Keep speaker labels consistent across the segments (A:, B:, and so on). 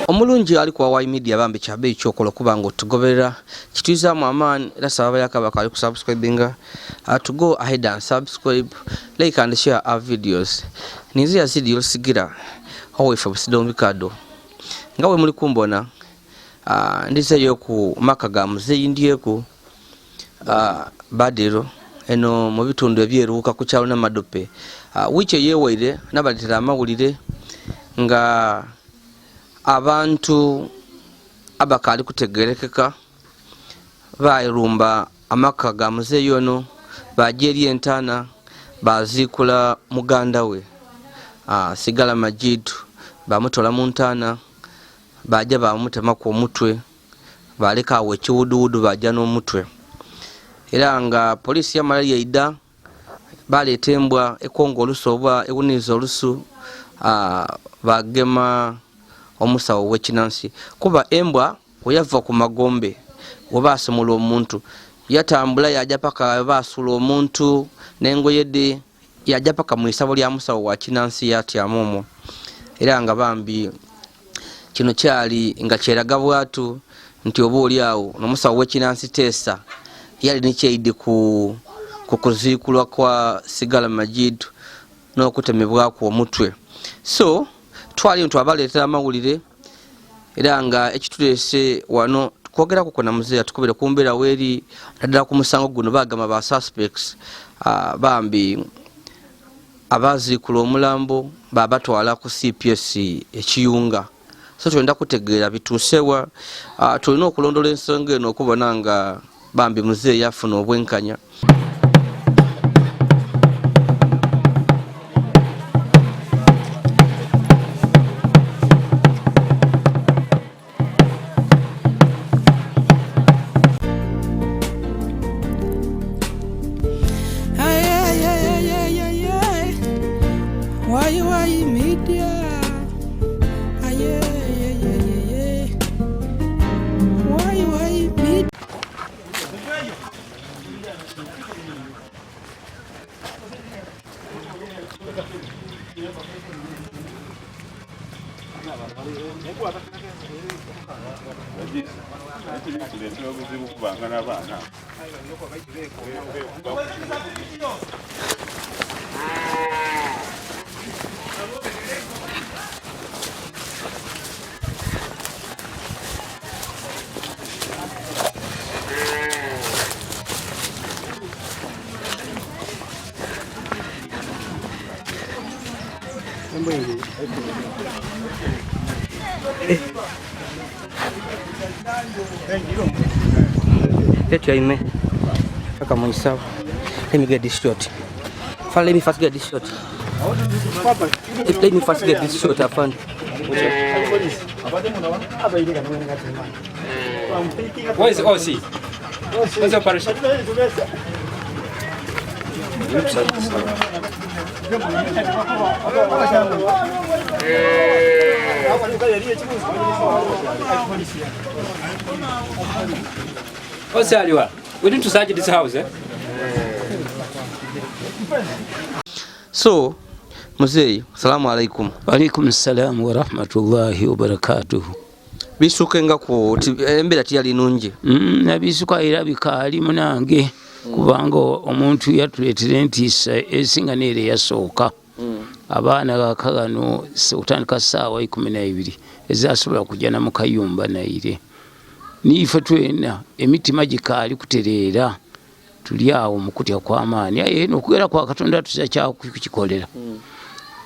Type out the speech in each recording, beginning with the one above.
A: Omulungi ali ku Hawaii Media bambi kyabeeyi kyokola okuba nga otugoberera kituyizaamu amaani era saba abayaka bakali ku subscribinga to go ahead and subscribe, like and share our videos. Ninze Yazidi Yosigira owaife Busido Mikado nga bwe muli kumbona ndizeeyo ku maka ga muzeeyi ndyeku Badiro eno mu bitundu ebyeruuka ku kyalo Namadope. Wiiki eyewaire nabaletera amawulire nga abantu abakaali kutegerekeka bairumba amaka ga muzeeyi ono, baja eri entaana baziikula muganda we Sigala Majid, bamutola mu ntaana baja bamutemaku omutwe, baleka awo ekiwuduwudu baja n'omutwe. Era nga poliisi yamala yaida baleeta embwa ekonga olusu oba ewuniriza olusu, bagema omusawo w'ekinansi kuba embwa weyava ku magombe webasimula omuntu yatambula yaja paka webasula omuntu n'engoye dhe yaja paka mu isabo lya musawo wa kinansi yatyama omwo. Era nga bambi kino kyali nga kyeraga bwatu nti oba oli awo n'omusawo w'ekinansi Teesa yali nikyeidi ku kuziikulwa kwa Sigala Majid n'okutemebwaku omutwe. So twali ntwabaleetera amawulire era nga ekituleese wano kwogeraku kona muzeeyi atukubire ku mbeera weeri naddala ku musango guno bagamba ba suspects bambi abaziikula omulambo babatwala ku CPS ekiyunga. So twenda kutegeera bituusewa, tulina okulondola ensonga eno okubona nga bambi muzeeyi afuna obwenkanya. Etyaime paka muisawo. Let me get this shot. First, let me first get this shot. Let me first get this shot, afan.
B: Where is OC? Where's the operation? OC aliwa. We need to search this house, eh?
A: So, muzeeyi, salamu alaikum.
C: Alaikum salam wa rahmatullahi wa barakatuhu.
A: Bisuke nga ku embeera tiyali nungi.
C: Nabisuka era bikaali munange, kubanga omuntu yatuleetera entiisa esinga neera eyasooka. Abaana kakagano okutandika ssaawa 12 ezasobola kujja na mukayumba naire. Niife twena emitima gikaali kutereera, tuli awo mu kutya kw'amaanyi, aye n'okugera kwa Katonda tuza kyakukikolera.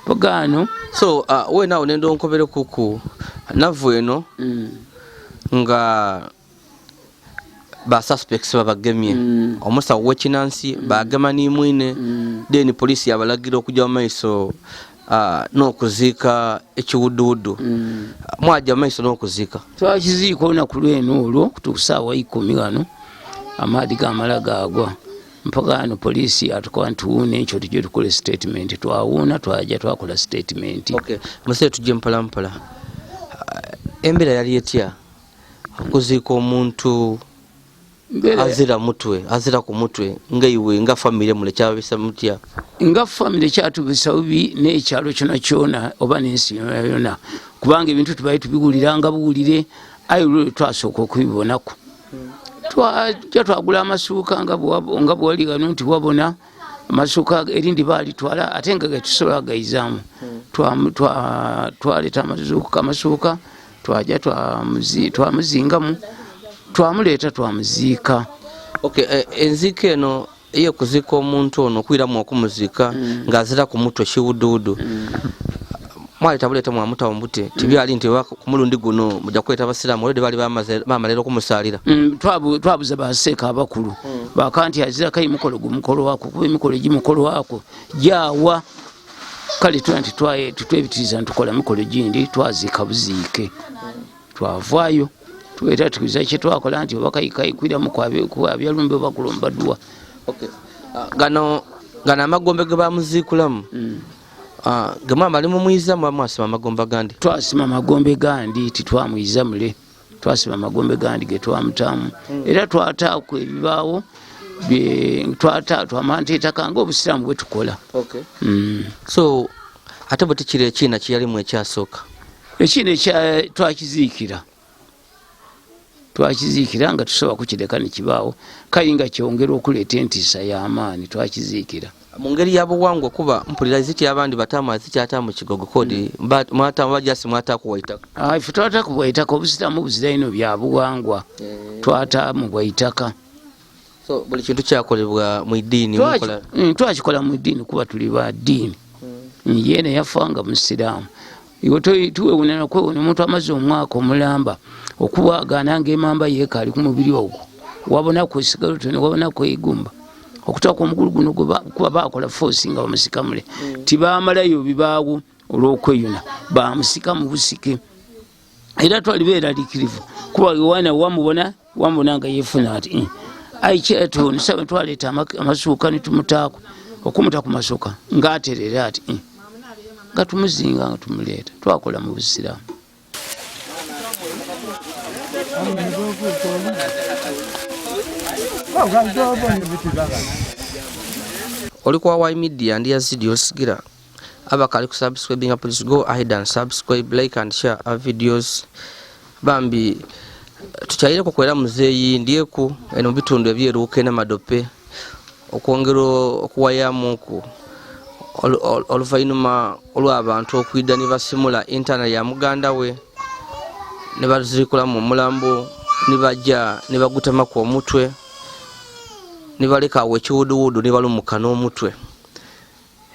C: Pagaano.
A: So weena awo nenda onkobere kuku navu eno nga ba suspects babagemye omusawo w'ekinansi bagema ni mwine, then poliisi yabalagira okujja mu maiso n'okuziika ekiwuduwudu. Mwajja mu maiso n'okuziika?
C: Twakiziika olunaku lwene olwo kutuuka saawa 10 ghano amaadhi gamala gaagwa. Mpaka ano poliisi atukoba nti wuuna enkyo tujje tukole statement. Twawuuna twaja twakola statement.
A: Okay. Musee tujje mpola mpola. Embeera yali etya okuziika omuntu azira mutwe, azira ku mutwe nga iwe nga famire mule kyababisa mutya?
C: Nga famire kyatubisa bubi n'ekyalo kyona kyona oba n'ensi yona yona, kubanga ebintu tubaye tubiwuliranga buwulire, aye olwo twasooka okubibonaku. Twajja twagula amasuuka nga bwewali gano nti wabona amasuuka erindi baalitwala ate nga getusobola gayizaamu. Twaleeta amasuuka twaja twamuzingamu twamuleeta twamuziika.
A: Okay, enziika eno ey'okuziika omuntu ono okwiramu okumuziika ng'azira ku mutwe kiwuduwudu. Mwaleeta buleeta mwamutawo mbute tibyali nti ku mulundi guno mujja kuleeta abasiraamu olwedde baali bamalera okumusalira.
C: Twabuza baseeka abakulu baka nti azirako emikolo gumukolo wako kuba emikolo egimukolo wako gyawa. Kale tula nti tutwebitiriza ntukola mikolo gindi twaziika buziike twavaayo era tukiza kye twakola nti oba kayikwiramu kwabyalumbe oba kulomba dduwa.
A: Okay. Gano amagombe ge bamuziikulamu gemwama ali mumwiza muba mwasima amagombe gandi?
C: Twasima amagombe gandi, titwamwiza mule, twasima amagombe gandi ge twamutaamu era twataaku ebibaawo twamanta ettaka ng'obusiraamu bwe tukola.
A: Okay. So ate bwe tikiri ekiina kiyalimu ekyasooka?
C: Ekiina twakiziikira. Twakiziikira nga tusobola kukireka ne kibaawo, kale nga kyongera okuleeta entiisa y'amaanyi, twakiziikira.
A: Mu ngeri ya buwangwa kuba mpulira ziti abandi bataamu azikyataamu kigogo kodi mwataamu bajasi mwataaku waitaka.
C: Ife twataaku bwaitaka, obusiraamu buzira ino bya buwangwa, twataamu bwaitaka.
A: So buli kintu kyakolebwa mu ddiini?
C: Twakikola mu ddiini kuba tuli ba ddiini. Yeena yafa nga musiraamu. Iwe tuwewuna nakwewuna omuntu amaze omwaka omulamba okuwagaana ng'emamba yeeka ali ku mubiri ogwo, wabona kwesigala otone, wabona kwegumba okutuuka omugulu guno kuba baakola foosi nga bamusikamule tibamalayo bibaawo olw'okweyuna bamusika mu busike. Era twali beeraliikirivu kuba wana wamubona wamubona nga yeefuna ati ayi kyatunisaba twaleeta amasuuka ne tumutaako okumuta ku masuuka ng'aterera ati nga tumuzinga nga tumuleeta twakola mu busiraamu.
A: Oli kwa Y Media ndi Yazidi Osigira. Abakali ku subscribing, please go ahead and subscribe, like and share our videos. Bambi tukyayireko kwera muzeeyi ndyeku eno mu bitundu ebyeruuka n'amadope okwongera okuwayamuku oluvannyuma olw'abantu okwidda ne basimula entana ya muganda we ne baziikulamu omulambo ne bajja ne bagutemaku omutwe ne baleka awo ekiwuduwudu ne balumuka n'omutwe.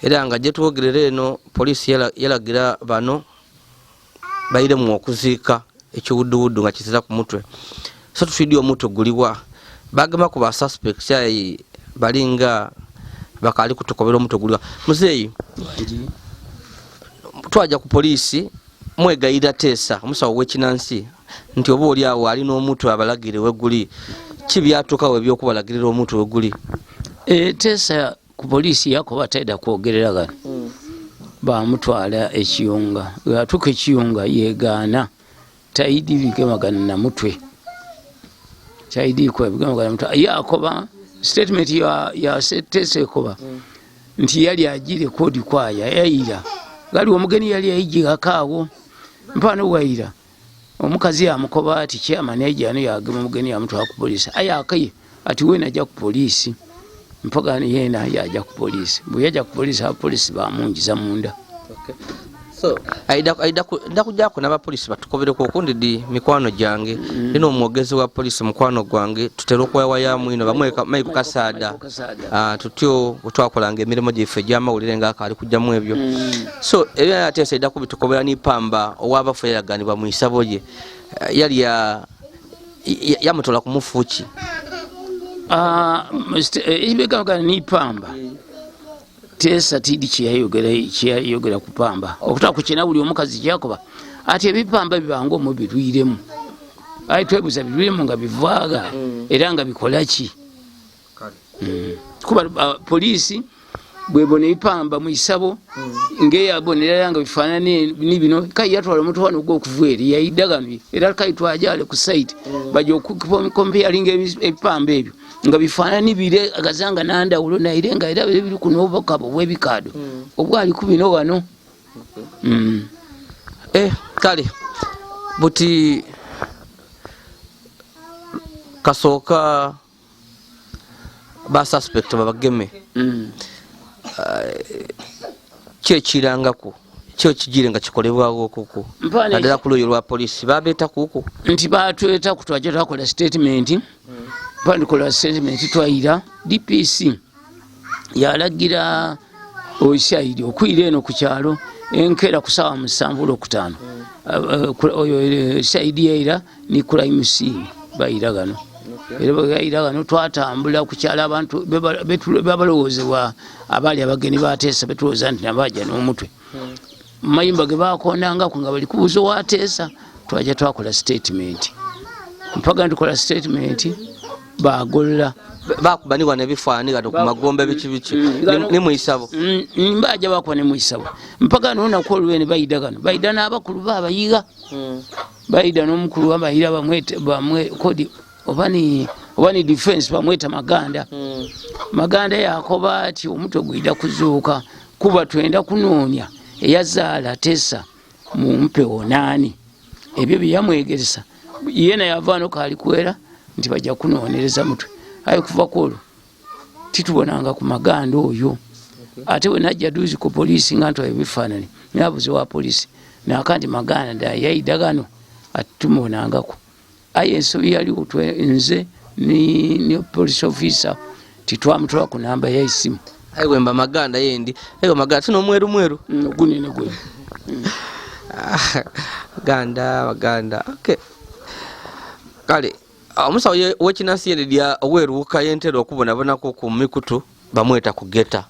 A: Era nga gye twogerera eno poliisi yalagira bano bayiremu okuziika ekiwuduwudu nga kizira ku mutwe. So tutwidde omutwe guliwa bagema ku ba suspects ayi balinga bakali kutukobera omutwe guliwa. Muzeeyi, twaja ku poliisi mwegayirira teesa omusawo w'ekinansi nti oba oli awo alina omutwe abalagire weguli, ki byatuukawo ebyokubalagirira omutwe weguli?
C: Teesa ku poliisi yakoba taida kwogerera gano. Bamutwala ekiyunga, atuuka ekiyunga yegaana taidi bigemagana na mutwe, taidi bigemagana mutwe. Yakoba statement ya teesa ekoba nti yali agire kodi kwaya yayira gali omugeni yali ayigirako awo mpano wayira omukazi yamukoba ati chairman yajja yagema omugeni yamutwala ku poliisi. Aye akaye ati wena ajja ku poliisi mpaka yena yaja ku poliisi. Bwe yaja ku poliisi abapoliisi bamungiza munda.
A: Okay. So aida kujjako n'abapoliisi batukobereko okundi di mikwano gyange nina omwogezi wa poliisi mukwano gwange tutera okwewayamu ino bamwe Michael Kasaada. Tutyo bwe twakolanga emirimu gyaffe egy'amawulire ng'akaali kujjamu ebyo. So ebyo ate aida kubitukobera ni pamba ow'abafu yalaganibwa mu isabo lye yali yamutola ku mufuuki.
C: Ebigagana ni pamba teesa tidi kyeyayogera ku pamba okutwala ku kyena buli omukazi kyakoba ati ebipamba bibanga omwo birwiremu, aye twebuza birwiremu nga bivaaga era nga bikola ki? Kuba poliisi bwebona ebipamba muisabo ngeyabonera nga bifaanana ni bino, kai yatwala omuntu wano gwokuva eri yaida gano, era kai twajale ku site baja okukompeyalinga ebipamba ebyo nga bifaanana bire agazanga nandawulo naire nga era biri biri kuno obukabo obwebikado obwali ku bino wano.
A: Kale buti kasooka ba suspect babageme. Kyekirangaku kyo kijire nga kikolebwawo kuku naddala ku luuyi lwa poliisi babeeta kuku
C: nti batweta ku twaja twakola statement. Bandikola statement, twayira DPC yalagira osaidi okwira eno ku kyalo enkeera ku saawa 7 olwokutaano. Oyo saidi yaira ni crime scene bayira gano, era bwe gano twatambula ku kyalo abantu babalowoozebwa abaali abageni bateesa, betulowooza nti nabaja n'omutwe mayumba ge bakondangaku nga bali kubuuza owateesa. Twaja twakola statement, mpaga ntukola statement bagolola.
A: Bakuba ni wano ebifaananyi gano ku magombe biki biki ni mwisabo.
C: Mbaja bakuba ne mwisabo mpaka nonaku olwene bayida gano, bayida n'abakulu babayiga, bayida n'omukulu wabayira bamwete bamwe kodi oba ni defense bamweta Maganda. Maganda yakoba ati omutwe gwida kuzuuka kuba twenda kunoonya eyazaala Tesa mumpewo naani, ebyo byeyamwegeresa yena yavaano kaali kwera nti bajja kunoonereza mutwe. Aye kuva kwolwo titubonanga ku Maganda oyo. Ate bwe najja duuzi ku poliisi nga ntwala ebifaananyi nabuze wa poliisi naka nti Maganda yaida gano atitumubonangako. Aye ensobi yaliwo nze ni police officer titwamutwala ku namba ya isimu.
A: Aye bwemba Maganda yendi aye Maganda tino mweru mweru.
C: Gunene gwe.
A: Ganda Maganda, okay. Kale omusawo wekinansi yedya oweruuka yentera okubonabonako ku mikutu bamweta kugeta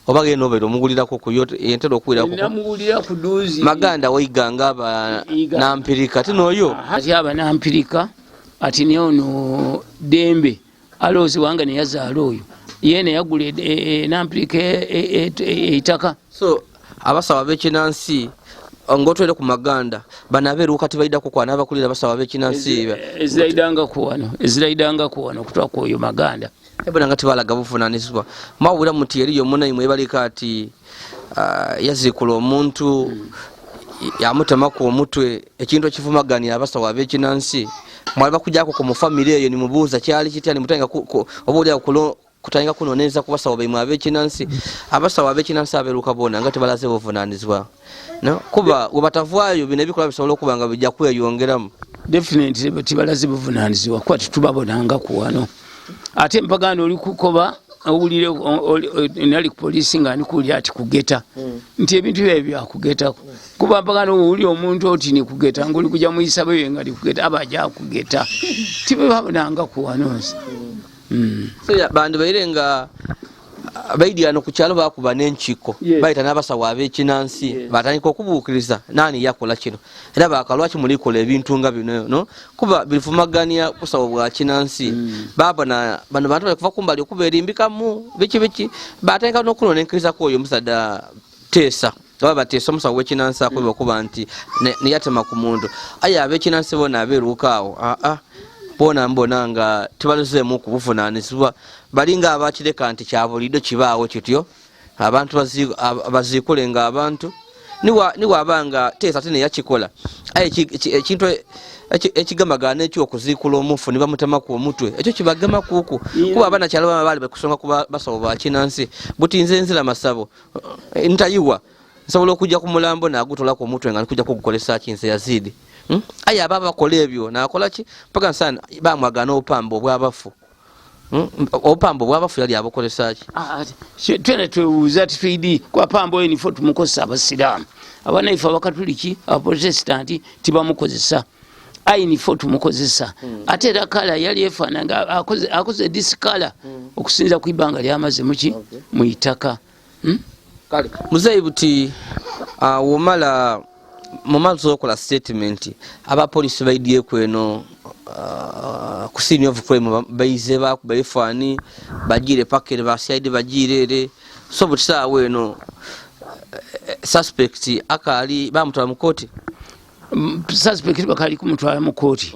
A: oba genda obeera omuwulirako ku yo yentera okuwulirako.
C: Namuwulira ku duuzi.
A: Maganda waiganga aba nampirika ati noyo
C: ati aba nampirika ati ne ono Dembe alowooza wanga neyazaala oyo yena yagula nampirika eitaka.
A: So abasawo ab'ekinansi ng'otwere ku Maganda bano abeeruuka tibaidako kwana abakulira abasawo ab'ekinansi.
C: Eziraidangako wano, eziraidangako wano okutwako oyo Maganda.
A: Ebona nga tibalaga buvunaanyizibwa. Mwawulira muti eriyo munaimwe ebaleka ati yaziikula omuntu yamutemaku omutwe, ekintu ekivumagania abasawo ab'ekinansi. Mwali bakujako ku mufamire eyo nimubuuza kyali kitya, nimutandika oba oli awo kutandika kunonereza ku basawo baimwe ab'ekinansi. Abasawo ab'ekinansi abeeruka bona nga tebalaze buvunaanyizibwa, no kuba we batavaayo bino ebikolwa bisobola okuba nga bijja kweyongeramu.
C: Definitely tibalaze buvunaanyizibwa kuba tetubabonangaku wano. Ate mpaganda oli kukoba owulire nali ku poliisi nga ndikuwulira ati kugeta nti ebintu byabe byakugetako, kuba mpaganda owulira omuntu oti nikugeta ngaoli kuja muyisabo ye nga nikugeta aba aja kugeta, tibabonangaku wano nze.
A: So bandibaire nga baidyano ku kyalo bakuba n'enkiiko. Bayita n'abasawo ab'ekinansi. Batandika okubuukiriza naani yakola kino, era bakalwaki mulikola ebintu nga bino, no kuba bivumaganya busawo bwa kinansi. Babona bano bantu bali kuva kumbali okuba erimbikamu biki biki, batandika n'okunonenkerizaku oyo omusaadha Teesa oba bateesa omusawo w'ekinansi akobe okuba nti neyatema ku muntu. Aye ab'ekinansi bona abeeruuka awo aa bona mbona nga tebalizeemu kubuvunaanyizibwa, balinga abakireka nti kya buliido kibaawo kityo, abantu baziikule nga abantu niwaba nga Teesa ate neyakikola. Aye ekintu ekigamagana ekyokuziikula omufu ne bamutemaku omutwe, ekyo kibagemakuku kuba abanakyalo baba baali bakusonga ku basawo ba kinansi. Buti nze nzira masabo ntayiwa nsobola okujja ku mulambo nagutolaku omutwe nga nkujja kugukolesa ki nze Yazidi, Aye aba bakola ebyo nakola ki mpaka nsana bamwagana obupamba obwabafu, Obupamba obwabafu yali abukolesa ki?
C: Twena twewuuza titwidi kuba pamba oyo nifo tumukozesa abasiraamu, abanaife abakatuliki, abaprotestanti tibamukozesa, aye nifo tumukozesa. Ate era kala yali efaananga akoze disikala okusinza ku ibanga lyamaze muki mwitaka.
A: Kale muzeeyi buti womala mumaze okola statement, abapolisi baidyeku eno. Ku scene of crime baize bakuba ebifaani bagiire paka ere ba CID bagiire ere so buli saawa eno suspect akaali bamutwala mu kooti.
C: Suspect bakali kumutwala mu kooti.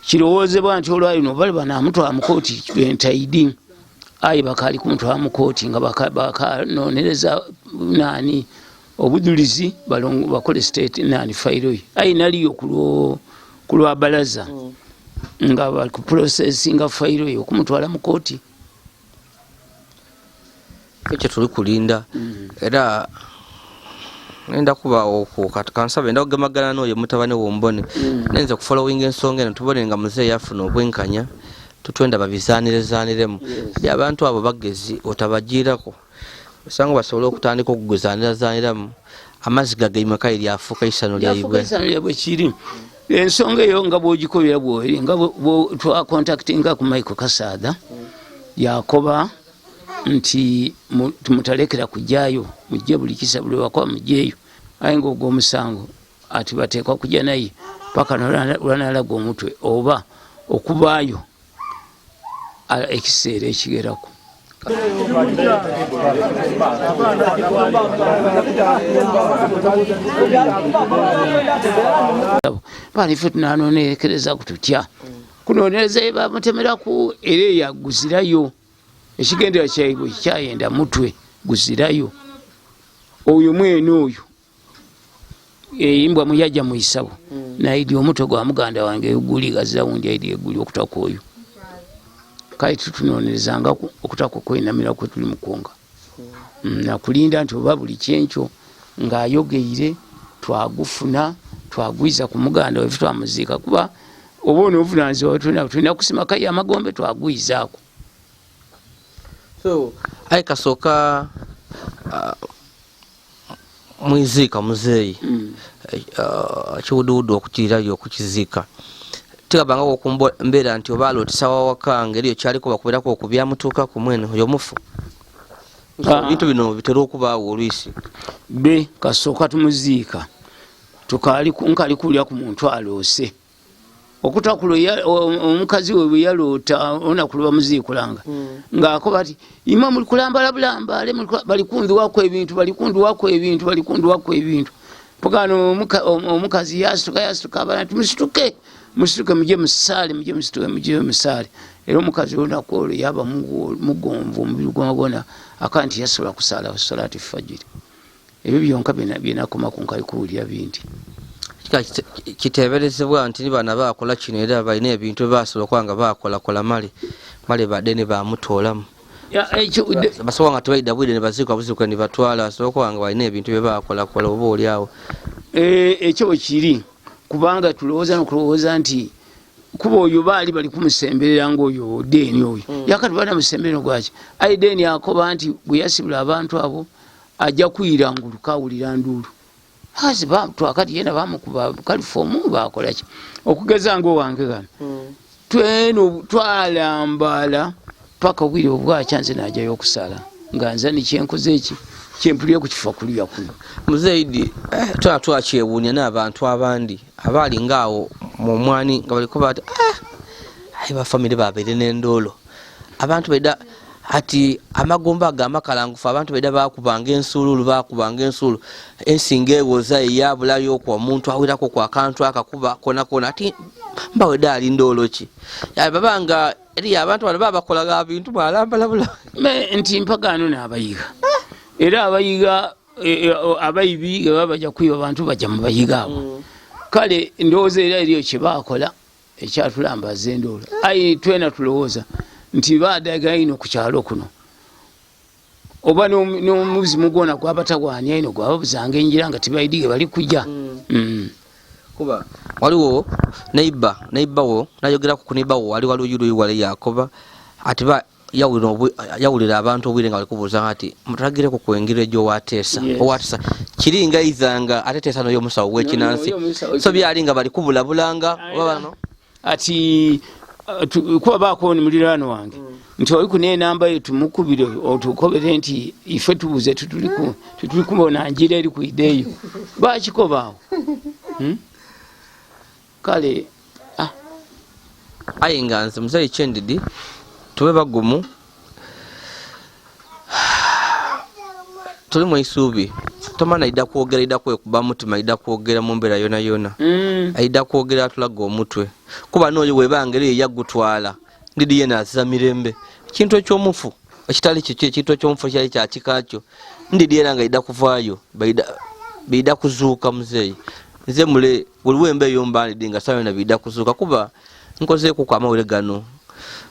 C: Kirowoozebwa nti olwalino bali banamutwala mu kooti bentaidi, aye bakali kumutwala mu kooti nga bakanonereza nani obujulizi bakole state nani fayiro ye. Aye naliyo ku lwa balaza nga bali ku processinga fayiro ye okumutwala mu kooti.
A: Ekyo tuli kulinda era ngenda kubaawo okwo kansabe enda kugemagana n'oyo mutabani wombone nenze kufollowinga ensonga eno tubone nga muzeeyi afuna obwenkanya, tutwenda babizaanirezaaniremu. Eri abantu abo bagezi otabagiirako osanga basobole okutandika okuguzaanirazaniramu amaziga gaimwe kale lyafuuka isano lyaibwe.
C: Isano lyabwe kiri ensonga eyo nga bwogikobera bwori nga twakontaktinga ku Michael Kasaada yakoba nti mutalekera kujjayo, mujje buli kisa buli wakoba mujjeyo, aye nga ogwo omusango ati bateekwa kujja naye paka lwanalaga omutwe oba okubaayo ekiseera ekigerako. Bani ffe tunanonekereza ku tutya kunonereza bamutemeraku era eyaguzirayo ekigendera kyaibwe kyayenda mutwe guzirayo oyo mwene oyo eyimbwa muyaja muisabo naidi omutwe gwa muganda wange guli gazira wundi aidi eguli okutaka oyo kale tutunonerezangaku okutaka okwenamira kwe tuli mukunga nakulinda nti oba buli kyenkyo ng'ayogeire twagufuna twagwiza ku muganda waife twamuziika kuba oba onobuvunanyizibwa tulina kusima kayi amagombe twagwizaako.
A: So aye kasooka mwiziika muzeeyi kiwuduwudu okukirirayo okukiziika tigabanga okumbeera nti oba alootisa wawaka ngeri yo kyaliko bakubeerako okubyamutuukaku mwene oyo omufu. Ebintu bino bitera okubaawo olwisi.
C: Be kasooka tumuziika tukali nkali kulya ku muntu aloose okutakulo omukazi we bwe yaloota olunaku lwe bamuziikulanga ng'akoba ati ima muli kulambala bulambale bali kundiwako ebintu bali kundiwako ebintu bali kundiwako ebintu pagano omukazi yasituka yasituka abaana nti musituke musituke mujye musaale mujye musituke mujye musaale. Era omukazi olunaku olwo yaba mugonvu omubiri gwona gwona aka nti yasobola kusaala salaati fajiri. Ebyo byonka byenakomaku nkali kuwulira bindi.
A: Kiteeberezebwa nti ni bano baakola kino era balina ebintu byebasobola okuba nga baakolakola male male badde ne bamutoolamu. Basobola nga tebaidda bwire ne baziika buziika ne batwala, basobola okuba nga balina ebintu bye baakolakola oba oli awo.
C: Ekyo bwe kiri kubanga tulowooza n'okulowooza nti kuba oyo baali bali kumusemberera ng'oyo Deeni oyo yakati banamusemberera gwaki aye Deeni akoba nti bwe yasibula abantu abo ajja kwira ngulu kawulira nduulu hazi twakati yena bamukuba kalifomu bakolaki okugeza ngaowange gano tweno twalambala paka obwire obwakya nze najayo okusala nga nze nikyenkoze eki kyempulire ku kifo kulya kuno.
A: Muzeidi twala twakyewuunya n'abantu abandi abaali ngaawo mu mwani nga baliko bati aye bafamire babeere n'endoolo abantu beda ati amagomba ago amakalangufu abantu beda bakubanga ensululu bakubanga ensuulu ensinga ewoza eyabulayo okwo omuntu awirako ku akantu akakuba kona kona ati mbawedde ali ndoolo ki babanga eri abantu bano babakolaga bintu bwalambalabula
C: nti mpagaano n'abayiga era abayiga abayibi baba bajja kwiba abantu bajja mu bayiga abo. Kale ndowooza era eriyo kyebakola ekyatulambaza endoolo aye twena tulowooza nti baadaga ino ku kyalo kuno oba n'omuzimu gwona gwabatagwania ino gwababuzanga enjira nga tibaidige bali kujja.
A: Kuba waliwo neiba neibawo nayogeraku ku neibawo wali waliwo yulu wale yakoba ati ba yawulira abantu obwire nga bali kubuuza ati mutalagireko ku engeri egyowateesa owateesa kiri nga izanga ate teesa noyo omusawo w'ekinansi so byali nga bali kubulabulanga oba bano
C: ati kuba baako ni muliraano wange nti oli kuna enamba ye tumukubire otukobere nti ife tubuze tetuli kubona njira eri kuideeyo bakikobaawo. Kale.
A: Aye nga nze muzeeyi kyendidi tube bagumu, tulimu eisuubi. Tomana aida kwogera, aida kwekuba mutima, aida kwogera mu mbeera yona yona. Aida kwogera atulaga omutwe, kuba n'oyo webanga eriyo yagutwala ndidi yena aziza mirembe. Ekintu ekyomufu ekitali kikyo, ekintu ekyomufu ekyali kyakika kyo, ndidi era nga aida kuvaayo, baida kuzuuka. Muzeeyi, nze mule buli wemba eyo mba ndidi nga sawa yona biida kuzuuka, kuba nkozeeku ku amawulire gano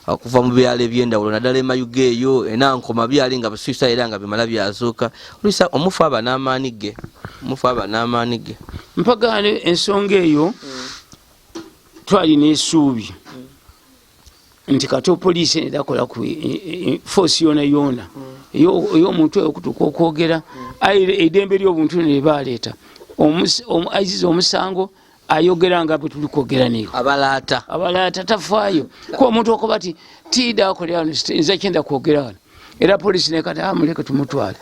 A: okuva mu byalo ebyendawulo, naddala emayuga eyo enankoma, byali nga bisuisa era nga bimala byazuuka. Oluisa omufu aba n'amaani ge, omufu aba n'amaani ge.
C: Mpagaane ensonga eyo, twalina essuubi nti kati opoliisi erakola ku force yona yona ey'omuntu oyo okutuuka okwogera. Aye eddembe ly'obuntu nebaleeta aiziza omusango, ayogera nga bwe tuli kwogera neyo.
A: Abalaata.
C: Abalaata tafaayo ko omuntu okoba ti tiida akolera wano, nze kyenda kwogera wano, era polisi nekati amuleke tumutwale.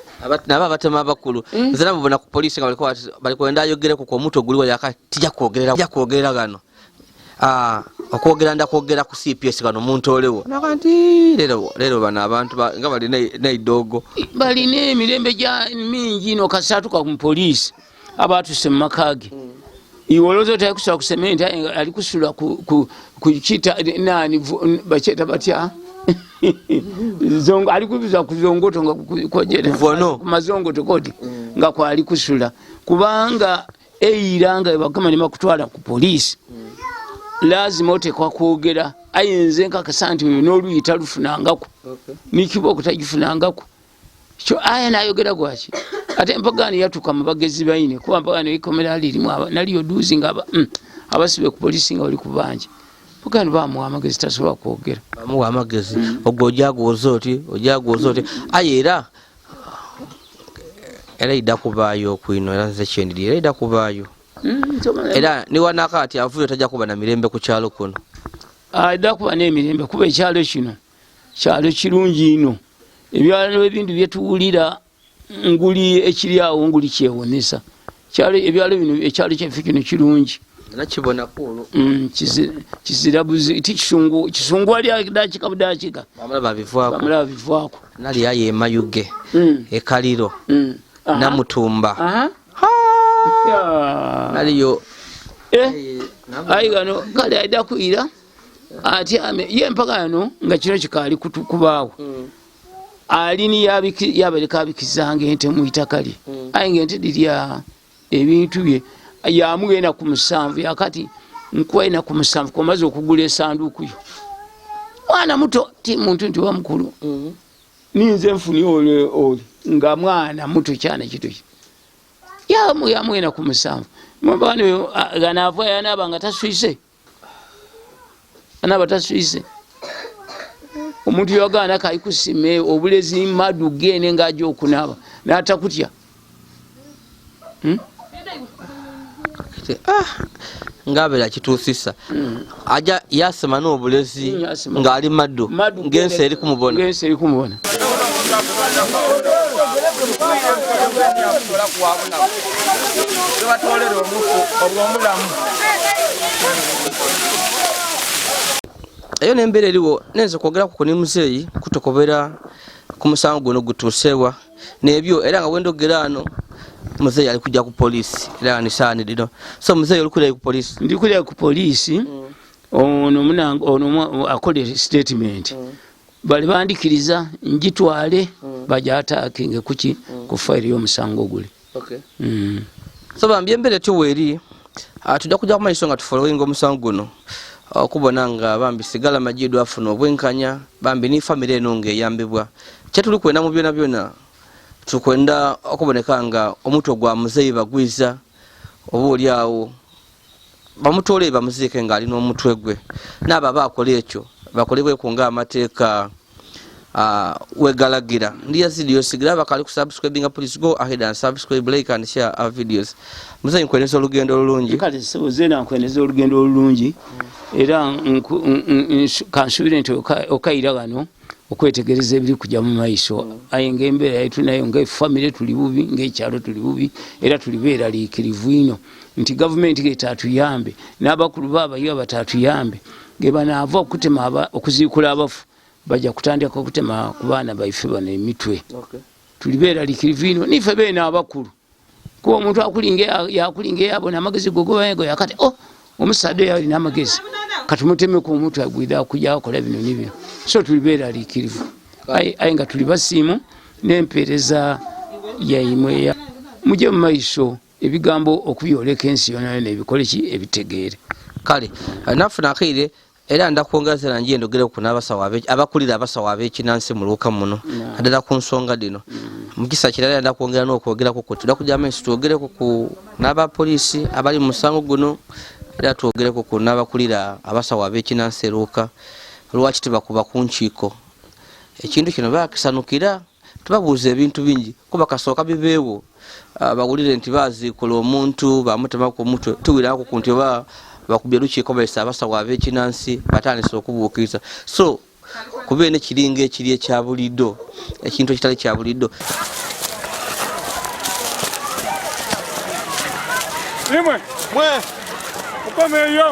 A: Nabo abatema abakulu, nze nabo bona ku polisi nga bali kwenda ayogereku ku omutwe guliwo, yaka tijja kwogerera, tijja kwogerera gano. Okwogera ndakwogera ku CPS gano omuntu olewo naga nti leero leero bano abantu nga balina neidoogo.
C: Balina emirembe gya mingi no kasatuka mu poliisi abatuse mu maka ge. Iwe olowooza oti ali kusula ku sementi, aye nga ali kusula ku kita nani bakyeta batya. Zongo, ali kubiza ku zongoto nga kwajeta.
A: Kuvono.
C: Ku mazongoto koti nga kwali kusula, kubanga eira nga bagamba ne bakutwala ku poliisi, lazima otekwa kwogera. Aye nze nkakasa nti oyo n'oluyi talufunangaku, nikibooko tagifunangaku kyo, aya nayogera gwaki? Ate mpagaani yatuuka mu bagezi baine, kuba mpagaani ekomera lirimu naliyo duuzi nga abasibe ku polisi nga bali kubanja, mpagaani bamuwa amagezi, tasobola kwogera.
A: Bamuwa amagezi, ogwo ojaguuza oti, ojaguuza oti, aye era ida kubaayo okwino, era nze kyendiri, era ida kubaayo. Era niwanaka ati avuyo tajja kuba na mirembe ku kyalo kuno.
C: Ajja kuba n'emirembe, kuba ekyalo kino kyalo kirungi ino. Ebyalo ebindi byetuwulira nguli ekiri awo nguli kyewonesa. Ebyalo bino, ekyalo kyaffe kino kirungi.
A: Nakibonaku olwo.
C: Kizira buzi ti kisungu kisungu ali dakika budakika.
A: Bamala babivaako.
C: Bamala babivaako.
A: Nali aye emayuge, ekaliro, namutumba. Naliyo.
C: Ayi gano kale ajja kuyira atyame ye mpaka yano nga kino kikaali kubaawo. Alini yabaleka abikizanga ente mu itaka lye, aye nga ente dirya ebintu bye. Yamuwa enaku 7, yakati nkuwa enaku 7 komaze okugula esanduuku yo. Mwana muto, ti muntu nti oba mukulu. Ninze nfuni oli oli nga mwana muto, kyana kito yamuwa enaku 7. Mubano ganaava yanaaba nga taswise, anaaba taswise. Omuntu yagaana kalikusime obulezi madu gene ngaaja okunaaba natakutya.
A: Ngabeera kituusisa aja yasima n'obulezi.
C: Yasima.
A: Ng'ali maddu.
C: Maddu.
A: Ng'ensi eri kumubona.
C: Ng'ensi eri kumubona.
D: Batolera omufu obwomulamu.
A: Eyo nembeera eriwo, nenze kwogeraku ku ni muzeeyi kutokobera ku musango guno gutuusewa nebyo, era nga wendogera ano muzeeyi ali kujja ku poliisi, era nga nisaani lino. So muzeeyi, oli kulirayo ku poliisi?
C: Ndi kulya ku poliisi. Ono munange ono akola statement, bali bandikiriza njitwale bajatakinge kuki ku fayiro y'omusango guli.
A: So bambi embeera etyo weeri. Tujja kujja ku maiso nga tufollowinga omusango guno okubona nga bambi Sigala Majidu afuna obwenkanya, bambi ni famire eno ngaeyambibwa. Kyetuli kwenda mu byona byona, tukwenda okuboneka nga omutwe gwa muzeeyi bagwiza, oba oli awo bamutole bamuziike ng'alina omutwe gwe, naabo abakola ekyo bakolebweku ng'amateeka wegalagira. Ndi Yazidi Yosigira. Abakali ku subscribinga, please go ahead and subscribe, like and share our videos. Muzeeyi, nkweneza olugendo olulungi.
C: Kale sebo, zeena nkweneza olugendo olulungi, era kansuubire nti okayira wano okwetegereza ebiri kujja mu maiso. Aye ngaembeera yaitu nayo ngaefamire tuli bubi, ngaekyalo tuli bubi, era tuli beeraliikirivu ino nti gavumenti getatuyambe n'abakulu baabayo abatatuyambe. Gebanaava okutema okuziikula abafu bajja kutandika okutema ku baana baife bano emitwe. Tuli beeraliikirivu ino nife beene abakulu, kuba omuntu yakulinga eyabona amagezi gogobaego yakati oh omusaadde oyo alina amagezi katumutemeku omutwe agwida kujja akola bino ni bino. So tuli beeraliikirivu, aye nga tuli basiimu n'empeereza yaimwe. Mujje mu maiso ebigambo okubyoleka ensi yonayona ebikole ki ebitegeere.
A: Kale nafuna akaire era ndakwongera nje ndogereku n'abasawo abakulira abasawo ab'ekinansi mu Luuka muno naddala ku nsonga dino. Mukisa kirala ndakwongera n'okwogerako ku tuda maiso twogereko ku n'abapoliisi abali mu musango guno, era twogereko ku n'abakulira abasawo ab'ekinansi e Luuka lwaki tebakuba ku nkiiko. Ekintu kino bakisanukira, tubabuuza ebintu bingi kuba kasooka bibeewo bawulire nti baziikula omuntu bamutemako omutwe, tuwirako ku nti oba bakubye lukiiko baisa abasawo ab'ekinansi batandise okubuukiriza. So kubeene kiringa ekiri ekya bulido, ekintu ekitali kya bulido.
D: Imwe mwe mukomeyo.